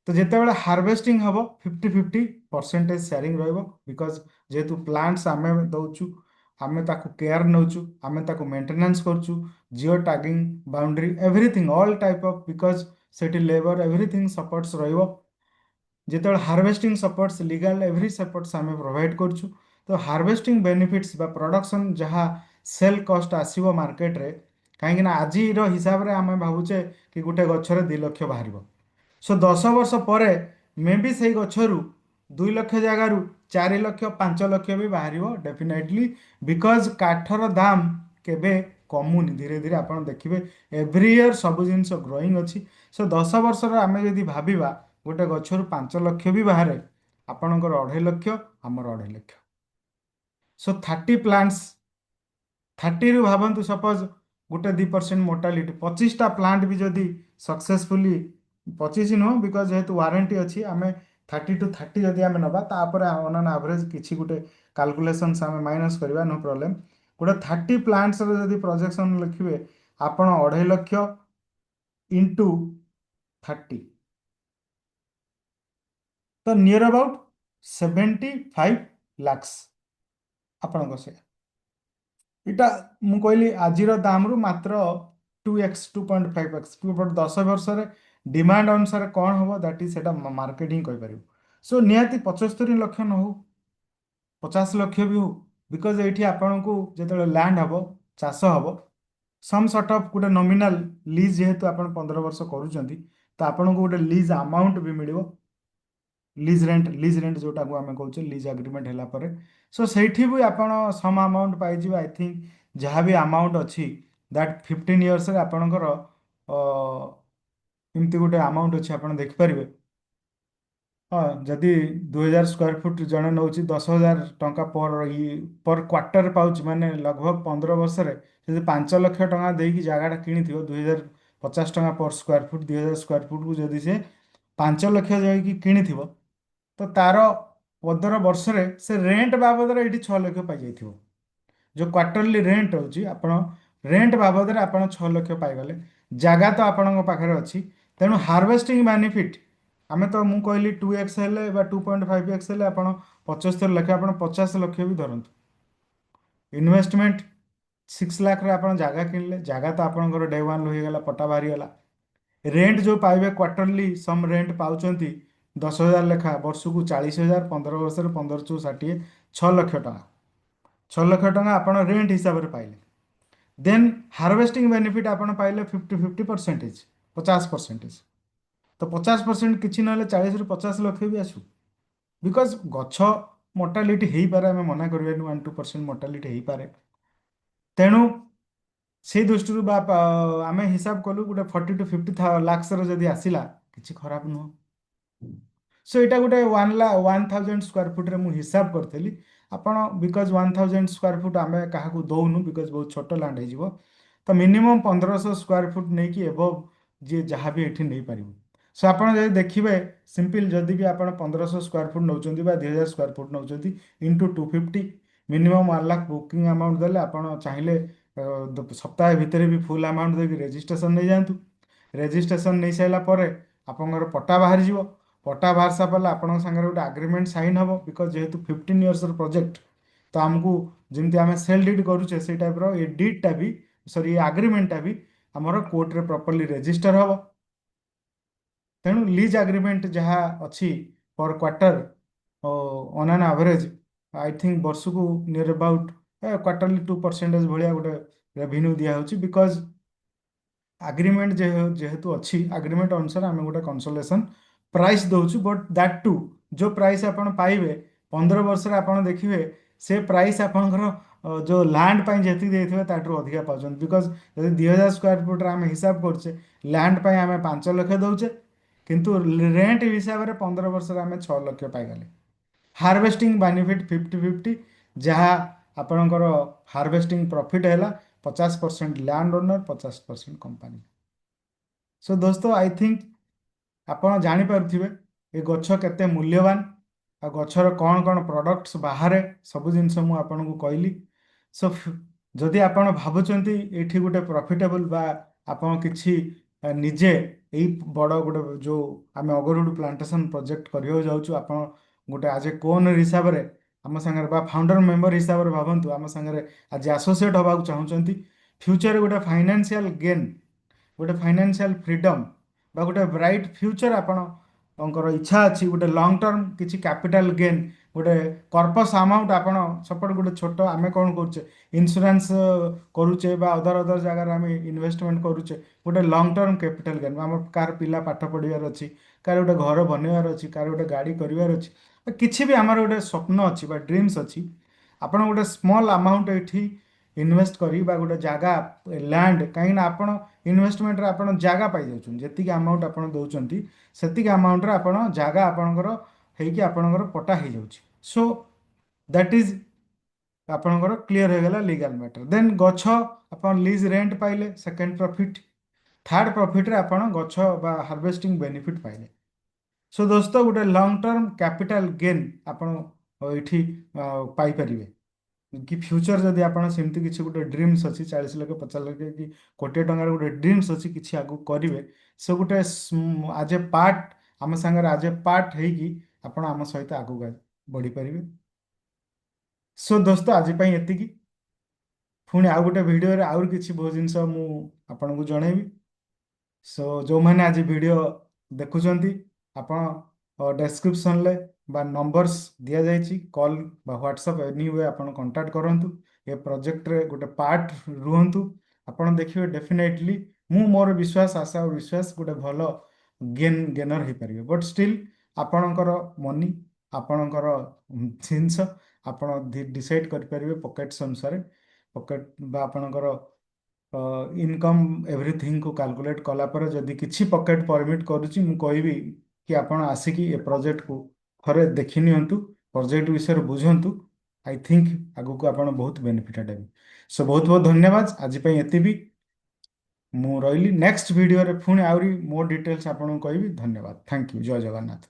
ତ ଯେତେବେଳେ ହାର୍ଭେଷ୍ଟିଂ ହେବ, 50-50 ପରସେଣ୍ଟେଜ ସେୟାରିଂ ରହିବ, because ଯେହେତୁ ପ୍ଲାଣ୍ଟସ୍ ଆମେ ଦେଉଛୁ, ଆମେ ତାକୁ କେୟାର ନେଉଛୁ, ଆମେ ତାକୁ ମେଣ୍ଟେନାନ୍ସ କରୁଛୁ, geo tagging, boundary, everything, all type of, because ସେଠି ଲେବର, ଏଭ୍ରିଥିଙ୍ଗ ସପୋର୍ଟସ୍ ରହିବ। ଯେତେବେଳେ harvesting supports, legal every supports ଆମେ ପ୍ରୋଭାଇଡ଼ କରୁଛୁ, ତ ହାର୍ଭେଷ୍ଟିଂ ବେନିଫିଟ୍ସ ବା ପ୍ରଡକ୍ସନ୍ ଯାହା ସେଲ୍ କଷ୍ଟ ଆସିବ ମାର୍କେଟରେ, କାହିଁକିନା ଆଜିର ହିସାବରେ ଆମେ ଭାବୁଛେ କି ଗୋଟେ ଗଛରେ 2 ଲକ୍ଷ ବାହାରିବ। ସୋ 10 ବର୍ଷ ପରେ ମେ ବି ସେଇ ଗଛରୁ 2 ଲକ୍ଷ ଜାଗାରୁ 4 ଲକ୍ଷ, 5 ଲକ୍ଷ ବି ବାହାରିବ ଡେଫିନେଟଲି, because କାଠର ଦାମ କେବେ କମୁନି। ଧୀରେ ଧୀରେ ଆପଣ ଦେଖିବେ, ଏଭ୍ରି ଇୟର ସବୁ ଜିନିଷ ଗ୍ରୋଇଂ ଅଛି। ସୋ 10 ବର୍ଷର ଆମେ ଯଦି ଭାବିବା, ଗୋଟେ ଗଛରୁ 5 ଲକ୍ଷ ବି ବାହାରେ, ଆପଣଙ୍କର 2.5 ଲକ୍ଷ, ଆମର 2.5 ଲକ୍ଷ। ସୋ 30 ପ୍ଲାଣ୍ଟସ୍, 30ରୁ ଭାବନ୍ତୁ, ସପୋଜ ଗୋଟେ 2% ମୋର୍ଟାଲିଟି, 25ଟା ପ୍ଲାଣ୍ଟ ବି ଯଦି ସକ୍ସେସଫୁଲି, 25 ନୁହଁ, because ଯେହେତୁ ୱାରେଣ୍ଟି ଅଛି, ଆମେ 30 ଟୁ 30 ଯଦି ଆମେ ନେବା, ତାପରେ ଅନ୍ ଆନ୍ ଆଭରେଜ କିଛି ଗୋଟେ କାଲକୁଲେସନ୍ସ ଆମେ ମାଇନସ୍ କରିବା, ନୋ ପ୍ରୋବ୍ଲେମ୍। ଗୋଟେ 30 ପ୍ଲାଣ୍ଟସର ଯଦି ପ୍ରୋଜେକ୍ସନ୍ ଲେଖିବେ ଆପଣ, 2.5 ଲକ୍ଷ ଇଣ୍ଟୁ 30, ତ ନିୟର ଆବାଉଟ୍ 75 ଲାକ୍ସ ଆପଣଙ୍କ। ସେ ଏଇଟା ମୁଁ କହିଲି ଆଜିର ଦାମରୁ ମାତ୍ର 2x, 2.5x। 10 ବର୍ଷରେ ଡିମାଣ୍ଡ ଅନୁସାରେ କ'ଣ ହେବ, that is ସେଇଟା ମାର୍କେଟ ହିଁ କହିପାରିବ। ସୋ ନିହାତି 75 ଲକ୍ଷ ନ ହଉ, 50 ଲକ୍ଷ ବି ହଉ, because ଏଇଠି ଆପଣଙ୍କୁ ଯେତେବେଳେ ଲ୍ୟାଣ୍ଡ ହେବ, ଚାଷ ହେବ, ସମ୍ ସର୍ଟ ଅଫ୍ ଗୋଟେ ନୋମିନାଲ ଲିଜ୍, ଯେହେତୁ ଆପଣ 15 ବର୍ଷ କରୁଛନ୍ତି, ତ ଆପଣଙ୍କୁ ଗୋଟେ ଲିଜ୍ ଆମାଉଣ୍ଟ ବି ମିଳିବ, ଲିଜ୍ ରେଣ୍ଟ, ଲିଜ୍ ରେଣ୍ଟ ଯେଉଁଟାକୁ ଆମେ କହୁଛେ, ଲିଜ୍ ଆଗ୍ରିମେଣ୍ଟ ହେଲା ପରେ। ସୋ ସେଇଠି ବି ଆପଣ ସମ୍ ଆମାଉଣ୍ଟ ପାଇଯିବେ। I think ଯାହା ବି ଆମାଉଣ୍ଟ ଅଛି, that 15 ଇୟର୍ସରେ ଆପଣଙ୍କର ଏମିତି ଗୋଟେ ଆମାଉଣ୍ଟ ଅଛି, ଆପଣ ଦେଖିପାରିବେ। ହଁ, ଯଦି 2000 ସ୍କୋୟାର ଫୁଟ ଜଣେ ନେଉଛି, 10,000 ଟଙ୍କା ପର କ୍ୱାର୍ଟର ପାଉଛି, ମାନେ ଲଗଭଗ 15 ବର୍ଷରେ ଯଦି 5 ଲକ୍ଷ ଟଙ୍କା ଦେଇକି ଜାଗାଟା କିଣିଥିବ, 2050 ଟଙ୍କା ପର ସ୍କୋୟାର ଫୁଟ, 2000 ସ୍କୋୟାର ଫୁଟକୁ ଯଦି ସେ 5 ଲକ୍ଷ ଯାଇକି କିଣିଥିବ, ତ ତାର 15 ବର୍ଷରେ ସେ ରେଣ୍ଟ ବାବଦରେ ଏଇଠି 6 ଲକ୍ଷ ପାଇଯାଇଥିବ। ଯେଉଁ କ୍ୱାର୍ଟରଲି ରେଣ୍ଟ ହେଉଛି, ଆପଣ ରେଣ୍ଟ ବାବଦରେ ଆପଣ 6 ଲକ୍ଷ ପାଇଗଲେ। ଜାଗା ତ ଆପଣଙ୍କ ପାଖରେ ଅଛି। ତେଣୁ ହାର୍ଭେଷ୍ଟିଂ ବେନିଫିଟ୍ ଆମେ ତ ମୁଁ କହିଲି 2x ହେଲେ ବା 2.5x ହେଲେ ଆପଣ 75 ଲକ୍ଷ, ଆପଣ 50 ଲକ୍ଷ ବି ଧରନ୍ତୁ। ଇନଭେଷ୍ଟମେଣ୍ଟ 6 ଲାଖରେ ଆପଣ ଜାଗା କିଣିଲେ, ଜାଗା ତ ଆପଣଙ୍କର ଡେ ୱାନ୍ ହୋଇଗଲା, ପଟା ବାହାରିଗଲା। ରେଣ୍ଟ ଯେଉଁ ପାଇବେ, କ୍ୱାର୍ଟରଲି ସମ୍ ରେଣ୍ଟ ପାଉଛନ୍ତି 10,000 ଲେଖା, ବର୍ଷକୁ 40,000। 15 ବର୍ଷରେ 15 ଚଉ 60, 6 ଲକ୍ଷ ଟଙ୍କା। 6 ଲକ୍ଷ ଟଙ୍କା ଆପଣ ରେଣ୍ଟ ହିସାବରେ ପାଇଲେ। ଦେନ୍ ହାର୍ଭେଷ୍ଟିଂ ବେନିଫିଟ୍ ଆପଣ ପାଇଲେ 50-50 ପରସେଣ୍ଟେଜ, 50 ପରସେଣ୍ଟେଜ। ତ 50% କିଛି ନହେଲେ 40ରୁ 50 ଲକ୍ଷ ବି ଆସୁ, because ଗଛ ମୋର୍ଟାଲିଟି ହେଇପାରେ, ଆମେ ମନା କରିବାନି, 1-2% ମୋର୍ଟାଲିଟି ହେଇପାରେ। ତେଣୁ ସେଇ ଦୃଷ୍ଟିରୁ ବା ଆମେ ହିସାବ କଲୁ, ଗୋଟେ 40 ଟୁ 50 ଲାକ୍ସର ଯଦି ଆସିଲା, କିଛି ଖରାପ ନୁହଁ। ସୋ ଏଇଟା ଗୋଟେ 1000 ସ୍କୋୟାର ଫୁଟରେ ମୁଁ ହିସାବ କରିଥିଲି। ଆପଣ because 1000 square foot ଆମେ କାହାକୁ ଦଉନୁ, because ବହୁତ ଛୋଟ ଲ୍ୟାଣ୍ଡ ହେଇଯିବ। ତ ମିନିମମ୍ 1500 ସ୍କୋୟାର ଫୁଟ ନେଇକି ଏବଭ ଯିଏ ଯାହା ବି ଏଠି ନେଇପାରିବ। ସୋ ଆପଣ ଯଦି ଦେଖିବେ ସିମ୍ପଲ, ଯଦି ବି ଆପଣ 1500 ସ୍କୋୟାର ଫୁଟ ନେଉଛନ୍ତି ବା 2000 ସ୍କୋୟାର ଫୁଟ ନେଉଛନ୍ତି, ଇଣ୍ଟୁ 250, ମିନିମମ୍ 1 ଲାଖ ବୁକିଂ ଆମାଉଣ୍ଟ ଦେଲେ ଆପଣ ଚାହିଁଲେ ସପ୍ତାହେ ଭିତରେ ବି ଫୁଲ୍ ଆମାଉଣ୍ଟ ଦେଇକି ରେଜିଷ୍ଟ୍ରେସନ ନେଇଯାଆନ୍ତୁ। ରେଜିଷ୍ଟ୍ରେସନ ନେଇସାରିଲା ପରେ ଆପଣଙ୍କର ପଟା ବାହାରିଯିବ। ପଟା ବାହାରି ସାରିଲା ପରେ ଆପଣଙ୍କ ସାଙ୍ଗରେ ଗୋଟେ ଆଗ୍ରିମେଣ୍ଟ ସାଇନ୍ ହେବ, because ଯେହେତୁ 15 ଇୟର୍ସର ପ୍ରୋଜେକ୍ଟ, ତ ଆମକୁ ଯେମିତି ଆମେ ସେଲ୍ did କରୁଛେ, ସେଇ ଟାଇପ୍ର ଏ ଡିଡ୍ଟା ବି, ସରି, ଏ ଆଗ୍ରିମେଣ୍ଟଟା ବି ଆମର କୋର୍ଟରେ ପ୍ରପରଲି ରେଜିଷ୍ଟର ହେବ। ତେଣୁ ଲିଜ୍ ଆଗ୍ରିମେଣ୍ଟ ଯାହା ଅଛି per quarter, on an average, I think ବର୍ଷକୁ ନିୟର ଆବାଉଟ୍ କ୍ୱାର୍ଟରଲି 2% ଭଳିଆ ଗୋଟେ ରେଭିନ୍ୟୁ ଦିଆହେଉଛି, because agreement ଯେହେତୁ ଅଛି, ଆଗ୍ରିମେଣ୍ଟ ଅନୁସାରେ ଆମେ ଗୋଟେ କନସୋଲେସନ୍ ପ୍ରାଇସ୍ ଦେଉଛୁ। ବଟ୍ that two ଯେଉଁ ପ୍ରାଇସ୍ ଆପଣ ପାଇବେ 15 ବର୍ଷରେ, ଆପଣ ଦେଖିବେ ସେ ପ୍ରାଇସ୍ ଆପଣଙ୍କର ଯେଉଁ ଲ୍ୟାଣ୍ଡ ପାଇଁ ଯେତିକି ଦେଇଥିବେ, ତାଠାରୁ ଅଧିକା ପାଉଛନ୍ତି। Because ଯଦି 2000 ସ୍କୋୟାର ଫୁଟରେ ଆମେ ହିସାବ କରୁଛେ, ଲ୍ୟାଣ୍ଡ ପାଇଁ ଆମେ 5 ଲକ୍ଷ ଦେଉଛେ, କିନ୍ତୁ ରେଣ୍ଟ ହିସାବରେ 15 ବର୍ଷରେ ଆମେ 6 ଲକ୍ଷ ପାଇଗଲେ। ହାର୍ଭେଷ୍ଟିଂ ବେନିଫିଟ୍ 50-50, ଯାହା ଆପଣଙ୍କର ହାର୍ଭେଷ୍ଟିଂ ପ୍ରଫିଟ୍ ହେଲା, 50% ଲ୍ୟାଣ୍ଡ ଓନର, 50% କମ୍ପାନୀ। ସୋ ଦୋସ୍ତ, I think ଆପଣ ଜାଣିପାରୁଥିବେ ଏ ଗଛ କେତେ ମୂଲ୍ୟବାନ ଆଉ ଗଛର କ'ଣ କ'ଣ ପ୍ରଡକ୍ଟସ୍ ବାହାରେ, ସବୁ ଜିନିଷ ମୁଁ ଆପଣଙ୍କୁ କହିଲି। ସୋ ଯଦି ଆପଣ ଭାବୁଛନ୍ତି ଏଇଠି ଗୋଟେ ପ୍ରଫିଟେବଲ୍ ବା ଆପଣ କିଛି ନିଜେ ଏଇ ବଡ଼ ଗୋଟେ ଯେଉଁ ଆମେ ଅଗରଉଡ଼ ପ୍ଲାଣ୍ଟେସନ୍ ପ୍ରୋଜେକ୍ଟ କରିବାକୁ ଯାଉଛୁ, ଆପଣ ଗୋଟେ ଆଜ୍ ଏ କୋ-ଓନର ହିସାବରେ ଆମ ସାଙ୍ଗରେ ବା ଫାଉଣ୍ଡର ମେମ୍ବର ହିସାବରେ ଭାବନ୍ତୁ, ଆମ ସାଙ୍ଗରେ ଆଜି ଆସୋସିଏଟ୍ ହେବାକୁ ଚାହୁଁଛନ୍ତି, ଫ୍ୟୁଚରରେ ଗୋଟେ ଫାଇନାନ୍ସିଆଲ ଗେନ୍, ଗୋଟେ ଫାଇନାନ୍ସିଆଲ ଫ୍ରିଡମ୍ ବା ଗୋଟେ ବ୍ରାଇଟ୍ ଫ୍ୟୁଚର ଆପଣଙ୍କର ଇଚ୍ଛା ଅଛି, ଗୋଟେ ଲଙ୍ଗ ଟର୍ମ କିଛି କ୍ୟାପିଟାଲ ଗେନ୍, ଗୋଟେ କର୍ପସ୍ ଆମାଉଣ୍ଟ ଆପଣ ସପୋଜ ଗୋଟେ ଛୋଟ ଆମେ କ'ଣ କରୁଛେ, ଇନ୍ସୁରାନ୍ସ କରୁଛେ ବା ଅଦର ଅଦର ଜାଗାରେ ଆମେ ଇନଭେଷ୍ଟମେଣ୍ଟ କରୁଛେ, ଗୋଟେ ଲଙ୍ଗ ଟର୍ମ କ୍ୟାପିଟାଲ ଗେନ୍, ଆମର କାହାର ପିଲା ପାଠ ପଢ଼ିବାର ଅଛି, କାହାର ଗୋଟେ ଘର ବନେଇବାର ଅଛି, କାହାର ଗୋଟେ ଗାଡ଼ି କରିବାର ଅଛି ବା କିଛି ବି ଆମର ଗୋଟେ ସ୍ୱପ୍ନ ଅଛି ବା ଡ୍ରିମ୍ସ ଅଛି, ଆପଣ ଗୋଟେ ସ୍ମଲ୍ ଆମାଉଣ୍ଟ ଏଇଠି ଇନଭେଷ୍ଟ କରି ବା ଗୋଟେ ଜାଗା, ଲ୍ୟାଣ୍ଡ, କାହିଁକିନା ଆପଣ ଇନଭେଷ୍ଟମେଣ୍ଟରେ ଆପଣ ଜାଗା ପାଇଯାଉଛନ୍ତି। ଯେତିକି ଆମାଉଣ୍ଟ ଆପଣ ଦେଉଛନ୍ତି, ସେତିକି ଆମାଉଣ୍ଟରେ ଆପଣ ଜାଗା ଆପଣଙ୍କର ହେଇକି ଆପଣଙ୍କର ପଟା ହେଇଯାଉଛି। ସୋ that is ଆପଣଙ୍କର କ୍ଲିଅର ହେଇଗଲା ଲିଗାଲ ମ୍ୟାଟର। ଦେନ୍ ଗଛ ଆପଣ ଲିଜ୍ ରେଣ୍ଟ ପାଇଲେ, ସେକେଣ୍ଡ ପ୍ରଫିଟ୍। ଥାର୍ଡ ପ୍ରଫିଟ୍ରେ ଆପଣ ଗଛ ବା ହାର୍ଭେଷ୍ଟିଂ ବେନିଫିଟ୍ ପାଇଲେ। ସୋ ଦୋସ୍ତ, ଗୋଟେ ଲଙ୍ଗ ଟର୍ମ କ୍ୟାପିଟାଲ ଗେନ୍ ଆପଣ ଏଇଠି ପାଇପାରିବେ କି ଫ୍ୟୁଚର ଯଦି ଆପଣ ସେମିତି କିଛି ଗୋଟେ ଡ୍ରିମ୍ସ ଅଛି, 40 ଲକ୍ଷ, 50 ଲକ୍ଷ କି କୋଟିଏ ଟଙ୍କାର ଗୋଟେ ଡ୍ରିମ୍ସ ଅଛି, କିଛି ଆଗକୁ କରିବେ, ସେ ଗୋଟେ ଆଜ୍ ଏ ପାର୍ଟ ଆମ ସାଙ୍ଗରେ ଆଜ୍ ଏ ପାର୍ଟ ହେଇକି ଆପଣ ଆମ ସହିତ ଆଗକୁ ବଢ଼ିପାରିବେ। ସୋ ଦୋସ୍ତ, ଆଜି ପାଇଁ ଏତିକି। ପୁଣି ଆଉ ଗୋଟେ ଭିଡ଼ିଓରେ ଆହୁରି କିଛି ବହୁତ ଜିନିଷ ମୁଁ ଆପଣଙ୍କୁ ଜଣେଇବି। ସୋ ଯେଉଁମାନେ ଆଜି ଭିଡ଼ିଓ ଦେଖୁଛନ୍ତି, ଆପଣ ଡେସ୍କ୍ରିପସନରେ ବା ନମ୍ବର୍ସ ଦିଆଯାଇଛି, କଲ୍ ବା ହ୍ୱାଟ୍ସଆପ୍ ଏନିୱେ ଆପଣ କଣ୍ଟାକ୍ଟ କରନ୍ତୁ, ଏ ପ୍ରୋଜେକ୍ଟରେ ଗୋଟେ ପାର୍ଟ ରୁହନ୍ତୁ। ଆପଣ ଦେଖିବେ, ଡେଫିନେଟଲି ମୁଁ ମୋର ବିଶ୍ୱାସ, ଆଶା ଓ ବିଶ୍ୱାସ, ଗୋଟେ ଭଲ ଗେନର ହେଇପାରିବେ। ବଟ୍ ଷ୍ଟିଲ୍ ଆପଣଙ୍କର ମନି, ଆପଣଙ୍କର ଜିନିଷ, ଆପଣ ଡିସାଇଡ୍ କରିପାରିବେ ପକେଟ୍ସ ଅନୁସାରେ, ପକେଟ୍ ବା ଆପଣଙ୍କର ଇନକମ୍ ଏଭ୍ରିଥିଙ୍ଗକୁ କାଲକୁଲେଟ୍ କଲା ପରେ ଯଦି କିଛି ପକେଟ୍ ପରମିଟ୍ କରୁଛି, ମୁଁ କହିବି କି ଆପଣ ଆସିକି ଏ ପ୍ରୋଜେକ୍ଟକୁ ଥରେ ଦେଖି ନିଅନ୍ତୁ, ପ୍ରୋଜେକ୍ଟ ବିଷୟରେ ବୁଝନ୍ତୁ। I think ଆଗକୁ ଆପଣ ବହୁତ ବେନିଫିଟେଡ୍ ହେବେ। ସୋ ବହୁତ ବହୁତ ଧନ୍ୟବାଦ। ଆଜି ପାଇଁ ଏତିକି, ମୁଁ ରହିଲି। ନେକ୍ସଟ ଭିଡ଼ିଓରେ ପୁଣି ଆହୁରି ମୋର ଡିଟେଲ୍ସ ଆପଣଙ୍କୁ କହିବି। ଧନ୍ୟବାଦ, thank you, Jay Jagannath.